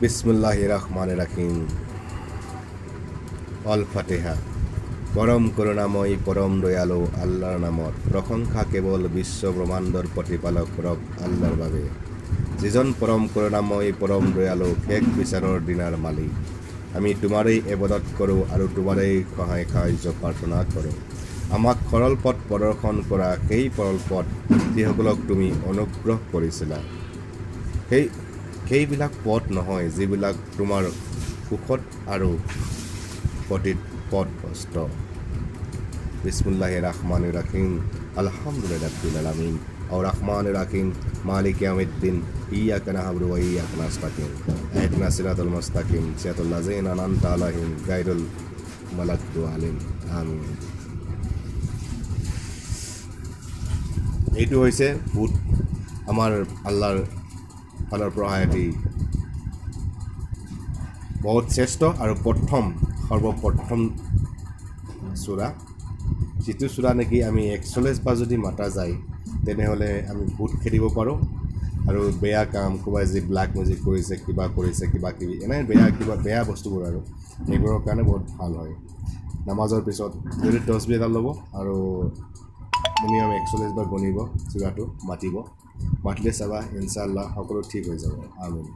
বিসমুল্লাহ ৰহমান ৰাহিম। অল ফাতেহা। পৰম কৰোণাময় পৰম দয়ালু আল্লাহৰ নামত। প্ৰশংসা কেৱল বিশ্ব ব্ৰহ্মাণ্ডৰ প্ৰতিপালক ৰব আল্লাহৰ বাবে, যিজন পৰম কৰোণাময় পৰম দয়ালু, শেষ বিচাৰৰ দিনাৰ মালিক। আমি তোমাৰেই এবাদত কৰোঁ আৰু তোমাৰেই সহায় সাহায্য প্ৰাৰ্থনা কৰোঁ। আমাক সৰল পথ প্ৰদৰ্শন কৰা, সেই সৰল পথ যিসকলক তুমি অনুগ্ৰহ কৰিছিলা, সেইবিলাক পথ নহয় যিবিলাক তোমাৰ কোপত আৰু গতিত পথভ্ৰষ্ট। বিসমুল্লাহ ৰহমান ৰাহিম। আলহামদুলিল্লাহ ৰব্বিল আলামিন, আৰ ৰহমান ৰাহিম, মালিক ইয়াউমিদ্দিন, ইয়াকা না'বুদু ওয়া ইয়াকা নাস্তাকিন, ইহদিনাস সিৰাতাল মুস্তাকিম, সিৰাতাল লাযিনা আনআমতা আলাইহিম, গায়ৰুল মাগদুবি আলাইহিম, আমিন। এইটো হৈছে ভূত আমাৰ আল্লাহৰ ফালৰ পৰা অহা এটি বহুত শ্ৰেষ্ঠ আৰু প্ৰথম সৰ্বপ্ৰথম চূৰা, যিটো চূৰা নেকি আমি 41 বাৰ যদি মাতা যায়, তেনেহ'লে আমি ভূত খেদিব পাৰোঁ আৰু বেয়া কাম, ক'ৰবাত যি ব্লেক মেজিক কৰিছে, কিবা কৰিছে, কিবা কিবি এনে বেয়া কিবা বেয়া বস্তুবোৰ আৰু সেইবোৰৰ কাৰণে বহুত ভাল হয়। নামাজৰ পিছত যদি তচবি এডাল ল'ব আৰু মিনিমাম 41 বাৰ গণিব, চূৰাটো মাতিব, মাতিলে চাবা ইনশাআল্লাহ সকলো ঠিক হৈ যাব। আমিন।